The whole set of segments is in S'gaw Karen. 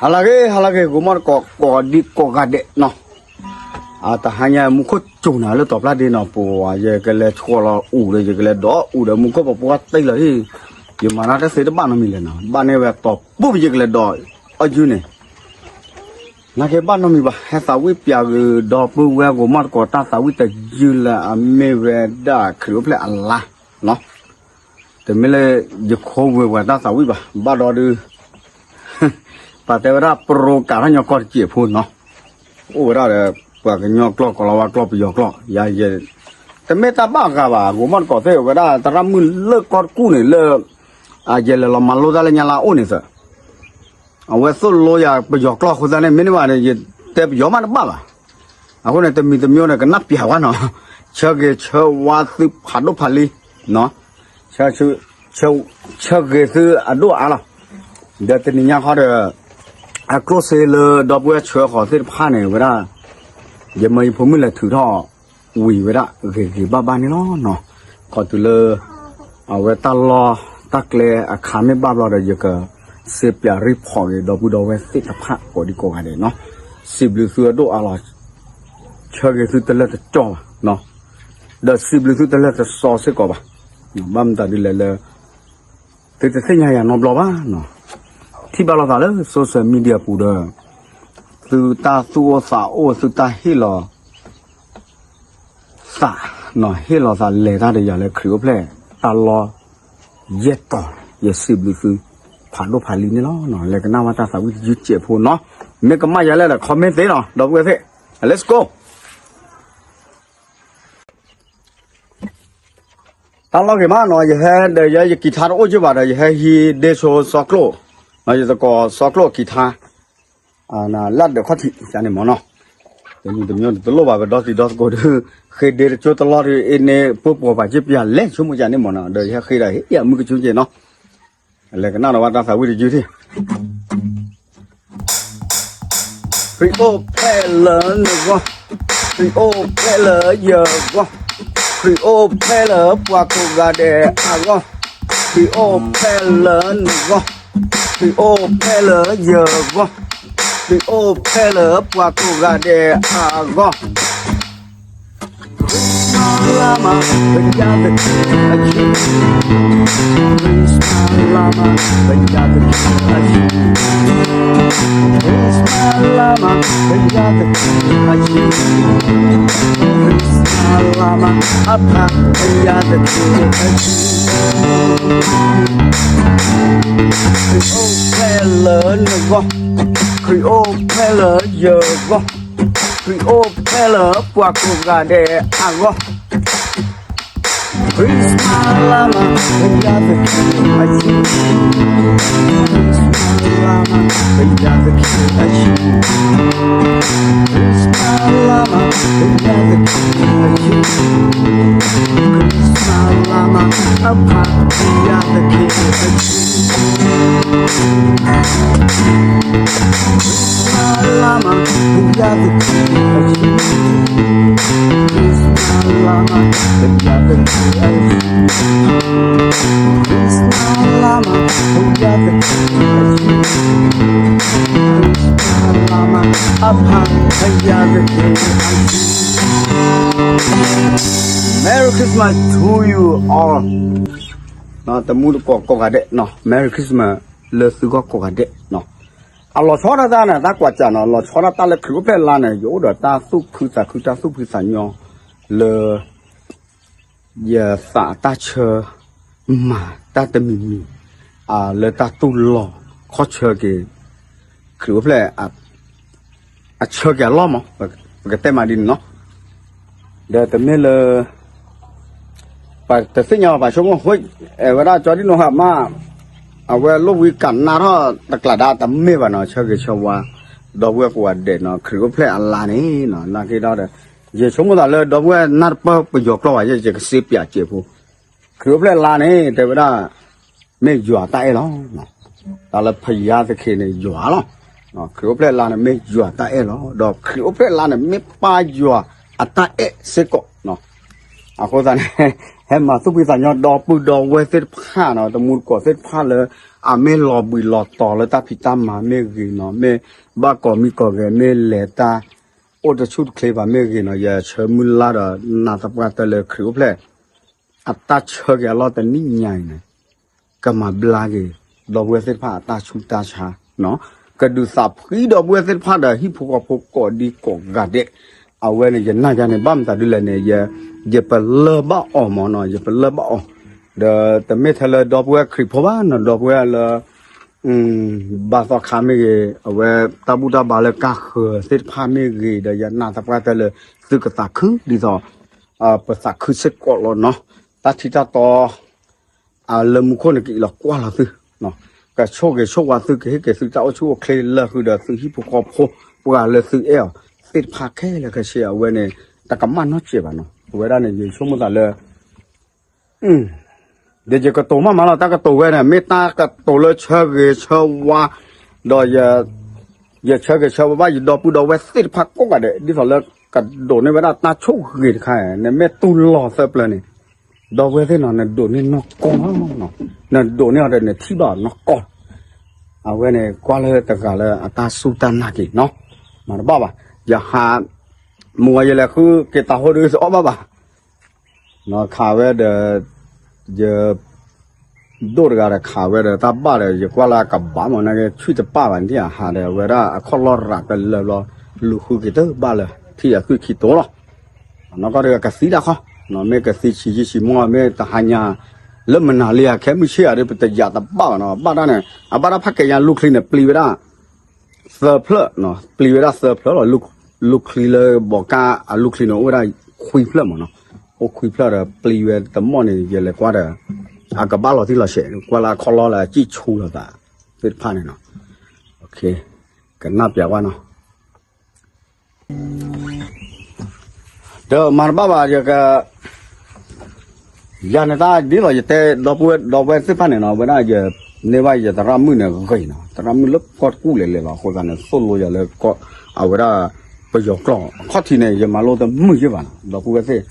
ဟါလၢအဂ့ၤ ဟါလၢအဂ့ၤ ဂီၤမီၢ်တကိး ကိးဒံကိးဂၤဒဲးနီၤ, အတဟါညါမူခိၣ်စူၤနၤလၢတီၤဖျါဒ့နီၤ ပှၤယကလဲၤဆှီလီၤအိၣ်ဒီး ယကလဲၤဒိးအိၣ်ဒီးမူခိၣ်ပပှၢ်တ့ၢ်လီၤဟံၣ်, ယမၤတၢ်တသ့တဘၣ်နီတမံၤလဲၣ်နီၤ ဘၣ်န့ၢ်ဝဲတီၤပူၤ ယကလဲၤဒိးအီၣ်ယုၢ်န့ၣ် နာ်က့ဘၣ်နီတမံၤဘၣ် ဟဲသးဝံၣ်ပၠးဂ့ၤဒီပုၢ်ဝဲၢ်ဂီၤမီၢ်တကိး တၢ်သးဝံၣ်တယုၢ်လၢအမ့ၢ်ဝဲဒၣ်ခရံာ်အိၣ်ဖျဲၣ်အလါနီၤ, တမ့ၢ်လၢယခိဝဲပှၤတၢ်သးဝံၣ်ဘၣ် ဘၣ်ဒီးဒုး ပှၤတဲဝဲဒၣ်ပရိကးထီၣ်ညီကီၢ်တစဲးဖိနီၤ, အိၣ်ဝဲဒၣ်ဒီး ပှၤကညီကျိာ် ကီၤလၤဝါကျိာ် ပယီၤကျိာ် ယၤယဲ တမ့ၢ်တၢ်ဘၣ်အဂၤဘၣ် ဂီၤမီၢ်တကိးသ့ၣ်ဝဲဒၣ် သရၣ်မုၣ်လၢကီၢ်တကူၣ်န့ၣ်လၢ အယဲလဲၤလီၤမၤလိတၢ်လၢညါလၢအအိၣ်န့ၣ်သၢ အဝဲသိၣ်လိယၤပယီၤကျိာ်အဃိသတးန့ၣ် မ့ၢ်န့ၢ်ဘၣ်န့ၣ် ယတဲပယီၤမးတဘၣ်ဘၣ်, အဃိန့ၣ် တမံၤတမံၤန့ၣ် ကနၣ်ပျးဝဲနီၤ, ဆၢဂ့ၤဆၢဝါသုဖးဒိၣ်ဖးလံ ဆၢဂ့ၤသုအဒိၣ်အါလီၤ, ဒီးတနံၤညါခီဒီး အကျိၣ်စ့လၢဒီပုၢ်ဝဲၢ်ဆှၢဃီၤသ့ၣ်တဖၣ်န့ၣ်ဝဲဒၣ် ယမၢယဖိမုၣ်လဲၤထုးထီၣ်ဝံၤဝဲဒၣ်ဂ့ၤဂ့ၤဘၣ်ဘၣ်န့ၣ်လီၤနီၤ, ခီတုၤလၢ အဝဲတၢ်လီၢ်တၢ်ကျဲအခါမ့ၢ်ဘၣ်ဘျီဒီး ယကစ့ပျးရံၣ်ဖီၣ်က့ၤဒီပုၢ်ဒီဝဲၢ်သ့ၣ်တဖၣ်ကိးဒံကိးဂၤဒဲးနီၤ, စံးဘျုးသုအဒိၣ်အါလီၤ, ဆၢဂ့ၤသုတလၢာ်တကီဘၣ်, ဒီးစံးဘျုးသုတလၢာ်တစီစ့ၢ်ကီးဘၣ်, ဘၣ်မတၤဒ်လဲၣ်လၢ သုတသ့ၣ်ညါယၤနီတဘျီဘၣ်နီၤ, ထံၣ်ဘၣ်လိာ်သးလၢ social media ပူၤဒီး သုတၢ်သူၣ်အိၣ်သးအိၣ် သုတၢ်ဟ့ၣ်လီၤ သးနီၤ ဟ့ၣ်လီၤသးလဲၤတၢ်ဒီးယၤလၢခရံာ်အိၣ်ဖျဲၣ် တၢ်လီၢ်ယဲၢ်တီၤန့ၣ် ယစံးဘျုးသု ဖးဒိၣ်ဖးလံန့ၣ်လီၤ. လဲၤကနၣ်ဝဲတၢ်သးဝံၣ်တယုၢ်စဲးဖိနီၤ, မ့ၢ်ကမၣ်ယၤလဲၣ်ဒီး comment သ့နီၤ ဒီပုၢ်ဝဲၢ်သ့ၣ်, let's go. တၢ်လီၢ်ဂ့ၤမးနီၤ, ယဟဲဒီးယဲယကံၤထါတအိၣ်က့ဘၣ်ဒီး ယဟဲဟံးဒ့ဆိစီကျိၣ်, ယသကိးစီကျိၣ်ကံၤထါ လၢဒၢးခီၣ်ထံးန့ၣ်မ့ၢ်နီၤ, တမံၤတမံၤတလိၣ်ဘၣ် ပဒီသံဒီသကိးဒီး ဃ့ဒ့တကၠိတလီၢ်ဒီး အ့န့ၣ် ပှၤပှၤပှၤက့ပယၤလဲၤဆိကမိၣ်ယၤန့ၣ်မ့ၢ်နီၤ, ဒီးယဟဲဃ့ဒီးဟ့ၣ်အမုၢ်ကဆူက့နီၤ, လဲၤကနၣ်ဒီးဝဲတၢ်သးဝံၣ်တယုၢ်ထံၣ် ခရံာ်အိၣ်ဖျဲၣ်လၢနဂီၢ်, ခရံာ်အိၣ်ဖျဲၣ်လၢယဂီၢ်, ခရံာ်အိၣ်ဖျဲၣ်လၢပှၤကိးဂၤဒဲးအဂီၢ်, ခရံာ်အိၣ်ဖျဲၣ်လၢနဂီၢ်, ခရံာ်အိၣ်ဖျဲၣ်လၢယဂီၢ်, ခရံာ်အိၣ်ဖျဲၣ်လၢပှၤကိးဂၤဒဲးအဂီၢ် Christmas လါမး ပယါသက့အဆူၣ်, Christmas လါမး ပယါသက့အဆူၣ်, Christmas လါမး ပယါသက့အဆူၣ်, Christmas လါမး အဖး ပယါသက့အဆူၣ်, ခရံာ်အိၣ်ဖျဲၣ်လၢနဂီၢ်, ခရံာ်အိၣ်ဖျဲၣ်လၢယဂီၢ်, ခရံာ်အိၣ်ဖျဲၣ်လၢပှၤကိးဂၤဒဲးအဂီၢ် Christmas လါမး ပယါသက့အဆူၣ်, Christmas လါမး ပယါသက့အဆူၣ်, Christmas လါမး ပယါသက့အဆူၣ်, Christmas လါမး အဖး ပယါသက့အဆူၣ် လါမး ပယါသက့အဆူၣ်, Christmas လါမး ပယါသက့အဆူၣ်, Christmas လါမး ပယါသက့အဆူၣ်, Christmas လါမး အဖး ပယါသက့အဆူၣ် Merry Christmas to you all. တမူတကိးကိးဂၤဒဲးနီၤ, Merry Christmas လၢသုဂီၢ်ကိးဂၤဒဲးနီၤ. အလီၤဆီဒၣ်တၢ်န့ၣ် တၢ်ကွၢ်စးနီၤ, လီၤဆီဒၣ်တၢ်လၢခရံာ်အိၣ်ဖျဲၣ်လါန့ၣ် ယအိၣ်ဒီးတၢ်သူၣ်ဖှံသးခု တၢ်သူၣ်ဖှံသးညီလၢ ယသးတၢ်ဆၢ မၤတၢ်တမံၤမံၤ လၢတၢ်တူၢ်လိာ်ခီၣ်ဆၢက့ၤ ခရံာ်အိၣ်ဖျဲၣ် အဆၢက့ၤအလီၢ်မး ပကတဲမးဒ်န့ၣ်နီၤ. ဒီးတမ့ၢ်လၢ ပတသ့ၣ်ညါဘၣ် ပဆိကမိၣ် ဝဲဒၣ်ကၠီဒံနိဟးမး အဝဲလိၣ်ဝံကးနးထီၣ်တကျးဒါ တမ့ၢ်ဘၣ်နီၤ, ဆၢဂ့ၤဆၢဝါ ဒီပုၢ်ဝဲၢ်ကိးဂၤဒဲးနီၤ, ခရံာ်အိၣ်ဖျဲၣ်အလါန့ၣ်နီၤ, နာ်က့ဒီး ယဆိကမိၣ်သးလၢဒီပုၢ်ဝဲၢ်နၢ်တပၢၢ်ပယီၤကျိာ်ဘၣ်, ယကစ့ပၠးစဲးဖိ, ခရံာ်အိၣ်ဖျဲၣ်လါန့ၣ် တဲဝဲဒၣ် မ့ၢ်ယွၤတၢ်အဲၣ်လီၤ. တၢ်လၢဖယါသခ့န့ၣ် ယွၤလီၤ. ခရံာ်အိၣ်ဖျဲၣ်လါန့ၣ် မ့ၢ်ယွၤတၢ်အဲၣ်လီၤ. ဒီးခရံာ်အိၣ်ဖျဲၣ်လါန့ၣ် မ့ၢ်ပၢ်ယွၤအတၢ်အဲၣ်စ့ၢ်ကီး. အဃိသတးန့ၣ် ဟဲမၤသူၣ်ဖှံသးညီဒီပုၢ်ဒီဝဲၢ်သ့ၣ်တဖၣ်နီၤ, တမူတကိးသ့ၣ်တဖၣ်လၢ အမ့ၢ်လီၤဘှံးလီၤတီၤလၢတၢ်ဖံးတၢ်မၤမ့ၢ်ဂ့ၤနီၤ, မ့ၢ်ဘၣ်ကိးမံၤကိးဂၤ မ့ၢ်လဲၤတၢ်အိၣ်တဆူၣ်တချ့ဘၣ်မ့ၢ်ဂ့ၤနီၤ, ယဆၢမုၢ်လၢ်ဒီးနာ်သပှၢ်တၢၢ်လၢခရံာ်အိၣ်ဖျဲၣ် အတၢ်ဆၢက့ၤအလီၢ်တနံၣ်ညါအံၤန့ၣ် ကမၤဘျါက့ၤ ဒီပုၢ်ဝဲၢ်သ့ၣ်တဖၣ်အတၢ်ဆူးတၢ်ဆါနီၤ, ကဒုးသးဖှံဒီပုၢ်ဝဲၢ်သ့ၣ်တဖၣ်ဒီးဟံၣ်ဖိဃီဖိကိးဒံကိးဂၤဒဲး, အဝဲန့ၣ် ယနာ်ယါန့ၣ် ဘၣ်မတၤဒ်လဲၣ်န့ၣ် ယပလၢၢ်ဘၣ်အီၤမ့ၢ်နီၤ, ယပလၢၢ်ဘၣ်အီၤ, ဒီးတမ့ၢ်ထဲလၢဒီပုၢ်ဝဲၢ်ခရံာ်ဖိဘၣ်နီၤ, ဒီပုၢ်ဝဲၢ်လၢ ဘါသီခါမ့ၢ်ဂ့ၤ, အဝဲတၢ်ဘူၣ်တၢ်ဘါလၢကါဃၢၤသ့ၣ်တဖၣ်မ့ၢ်ဂ့ၤ, ဒီးယနာ်သပှၢ်တၢၢ်လၢ သုကသးခုဒ်သိး ပသးခုစ့ၢ်ကီးလီၤနီၤ, တၢ်ထံတၢ်တီ အလၢမူခိၣ်န့ၣ် ကအံးလီၤကွၢ်လီၤသု, ကဆိၣ်ဂ့ၤဆိၣ်ဝါသု ကဟ့ၣ်က့ၤသုတၢ်အိၣ်ဆူၣ်အိၣ်ချ့လၢဃုာ်ဒီးသုဟံၣ်ဖိဃီဖိ ပှၤလၢသုအဲၣ်အီၤသ့ၣ်တဖၣ်ခဲလၢာ်ခဲဆ့, အဝဲန့ၣ် တကမၣ်နီတစဲးဘၣ်နီၤ, အဝဲဒၣ်န့ၣ် ယဆိကမိၣ်သးလၢ ဒီးယကတိၤမးမးလီၤ, တၢ်ကတိၤဝဲန့ၣ် မ့ၢ်တၢ်ကတိၤလၢဆၢဂ့ၤဆၢဝါ, ဒီး ယဆၢဂ့ၤဆၢဝါဘၣ်ယဒီပုၢ်ဒီဝဲၢ်သ့ၣ်တဖၣ်ကိးဂၤဒဲး ဒ်သိးလၢကဒိးန့ၢ်ဝဲဒၣ်တၢ်ဆိၣ်ဂ့ၤတခါ, နမ့ၢ်တူၢ်လိာ်သၢပျၢၤန့ၣ် ဒီပုၢ်ဝဲၢ်သ့ၣ်နီၤ နဒိးန့ၢ်နီၢ်ကီၢ်လီၤ, နဒိးန့ၢ်အီၤဒီးနထံၣ်ဘၣ်နီၢ်ကီၢ်, အဝဲန့ၣ် ကွၢ်လၢတဂၤလၢအတၢ်စူၢ်တၢ်နာ်က့ၤနီၤ, မၤတဘၣ်ဘၣ်, ယဟး မုၢ်ဝါယလဲၤဃုက့ၤတၢ်ဟိဒုးတအီၣ်ဘၣ်ဘၣ် ခးဝဲဒီး ယ ဒိၣ်တဂၤဒီးခးဝဲဒီးတၢ်ဘၣ်ဒီး ယကွၢ်လၢအကဘၣ်မး နာ်က့ ဆွံၣ်တပၣ်ဘၣ်န့ၣ် အဟးဒီး အဝဲဒၣ်အခီၣ်လီၢ်ရးကလၢာ်ဘျီ လူၤဃုက့ၤတဘၣ်လၢ ထံၣ်အသွံၣ်ခံတိၤလီၤ. နီၢ်ကီၢ်ဒီးကသံတၢ်ခီ, မ့ၢ်ကသံဆံးယံာ်ဆံးမီၢ် မ့ၢ်တဟါညါ လၢမနၤလံဧါ ခဲမုၢ်ဆ့ၣ်ဧါဒီး ပတယာ်တဘၣ်ဘၣ်နီၤ. ဘၣ်တၢ်န့ၣ် အဘၣ်တၢ်ဖးကဲညါလူၢ်ချံန့ၣ် ပျံၤဝဲဒၣ် သၢဖျၢၣ်, ပျံၤဝဲဒၣ်သၢဖျၢၣ်လီၤ. လူၢ်ချံလၢဘီကါအလူၢ်ချံန့ၣ် အိၣ်ဝဲဒၣ်ခွံဖျၢၣ်မးနီၤ. အိၣ်ခွံဖျၢၣ်ဒီး ပျံၤဝဲတမီၢ်န့ၣ် ယလဲၤကွၢ်ဒီး အကဘၣ်လီၤတံၢ်လီၤဆဲး ကွၢ်လၢအခီၣ်လီၢ်လၢအစံၣ်ဆူလီၤသးသ့ၣ်တဖၣ်န့ၣ်နီၤ. ကနၣ်ပျးကွၢ်နီၤ. ဒီးမၤတဘၣ်ဘၣ် ယက ယၤန့ၣ်တၢ်ဒ်သိးယတဲ ဒီပုၢ်ဝဲၢ်ဒီပုၢ်ဝဲၢ်သ့ၣ်တဖၣ်န့ၣ်နီၤ, အဝဲဒၣ်ယန့ၢ်ဘၣ်ယသရၣ်မုၣ်န့ၣ်ဂ့ၤနီၤ, သရၣ်မုၣ်လၢကီၢ်တကူၣ်လဲၤလဲၤလီၤ. အဃိသတးန့ၣ် သိၣ်လိယၤလၢကီၢ် အဝဲဒၣ်ပယီၤကျိာ်အခီၣ်ထံးန့ၣ် ယမၤလိတမုာ်ယဲၢ်ဘၣ်နီၤ ဒီပုၢ်ဝဲၢ်သ့ၣ်,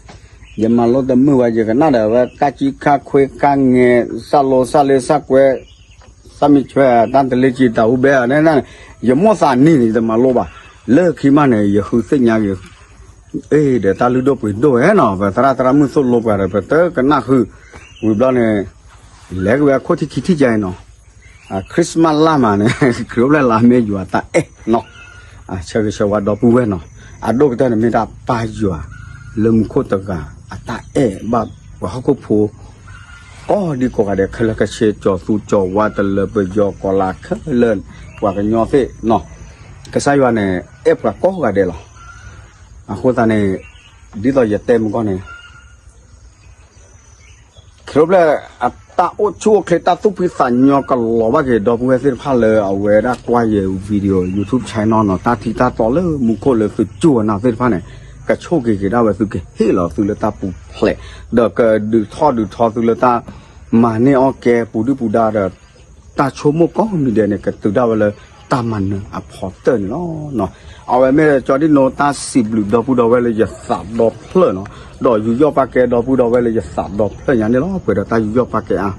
ယမၤလိတမုာ်ဘၣ် ယကနၣ်ဒီးဝဲတၢ်ကံခါခွ့ကါငဲၤ စၢ်လိစၢ်လ့စၢ်ကွဲ သၣ်မံဆွဲ တၢ်တလ့ကံတၢ်ဟူဘဲ ယမိၣ်သးနံၤန့ၣ် ယတမၤလိဘၣ်. လၢခံမးန့ၣ် ယဃုသ့ၣ်ညါက့ၤ အ့ ဒီးတၢ်လုၢ်ဒိၣ်ပှ့ၤဒိၣ်ဝဲနီၤ, ပသရၣ်သရၣ်မုၣ်သိၣ်လိပှၤဒီး ပတကနၣ်ဃုာ်, ဝံၤဘျီန့ၣ် လဲၤက့ၤဝဲအခိၣ်ထံခံထံၣ်ကါအံၤနီၤ, Christmas လါမးန့ၣ် ခရံာ်အိၣ်ဖျဲၣ်လါမ့ၢ်ယွၤအတၢ်အဲၣ်နီၤ, ဆၢဂ့ၤဆၢဝါဒီပုၢ်ဝဲၢ်နီၤ, အဒိၣ်ကတၢၢ်န့ၣ်မ့ၢ်တၢ်ပၢ်ယွၤ လၢမူခိၣ်တဂၤ အတၢ်အဲၣ်ဘၣ်ပှၤဟီၣ်ခိၣ်ဖိ ကိးဒံကိးဂၤဒဲး ခဲလၢာ်ခဲဆ့ ကၠီၤသူကၠီၤဝါ တလၢပယီၤ ကီၤလၤခဲလၢာ် ပှၤကညီသ့ၣ်နီၤ, ကစၢ်ယွၤန့ၣ်အဲၣ်ပှၤကိးဂၤဒဲးလီၤ. အဃိသတးန့ၣ် ဒ်သိးယတဲမုၢ်ကီၢ်န့ၣ် ခရံာ်အိၣ်ဖျဲၣ်အတၢ်အိၣ်ဆူၣ်အိၣ်ချ့ တၢ်သူၣ်ဖှံသးညီကလီၤဘၣ်က့ၤ ဒီပုၢ်ဝဲၢ်သ့ၣ်တဖၣ်လၢအဝဲဒၣ်ကွၢ်ယ video YouTube channel နီၤ, တၢ်ထံတၢ်တီလၢမူခိၣ်လၢသုကၠိၢ်အနၢ်သ့ၣ်တဖၣ်န့ၣ် ကဆိၣ်ဂ့ၤက့ၤဒၣ်ဝဲ သုကဟ့ၣ်လီၤသုလၢတၢ်ပူၤဖျဲး ဒီးကဒုးထီၣ်ဒုးထီသုလၢတၢ်မၤန့ၢ်အီၣ်ကဲပူၤဒုၣ်ပူၤဒါဒီး တၢ်ဆိကမိၣ်ကိးမံၤဒဲးန့ၣ် ကတုၤဒၣ်ဝဲလၢတၢ်မၤနၢၤအဖီတၢၢ်န့ၣ်လီၤ. အဝဲမ့ၢ်ကၠီဒံၣ်နိ တၢ်စံးဘျုးဒီပုၢ်ဒီဝဲၢ်လၢယသးဒီဖျၢၣ်နီၤ, ဒီးယူးယီၣ်ပာ်ကဲဒီပုၢ်ဒီဝဲၢ်လၢယသးဒီဖျၢၣ်ညါန့ၣ်လီၤ. ပှဲၤဒီးတၢ်ယူးယီၣ်ပာ်ကဲအါ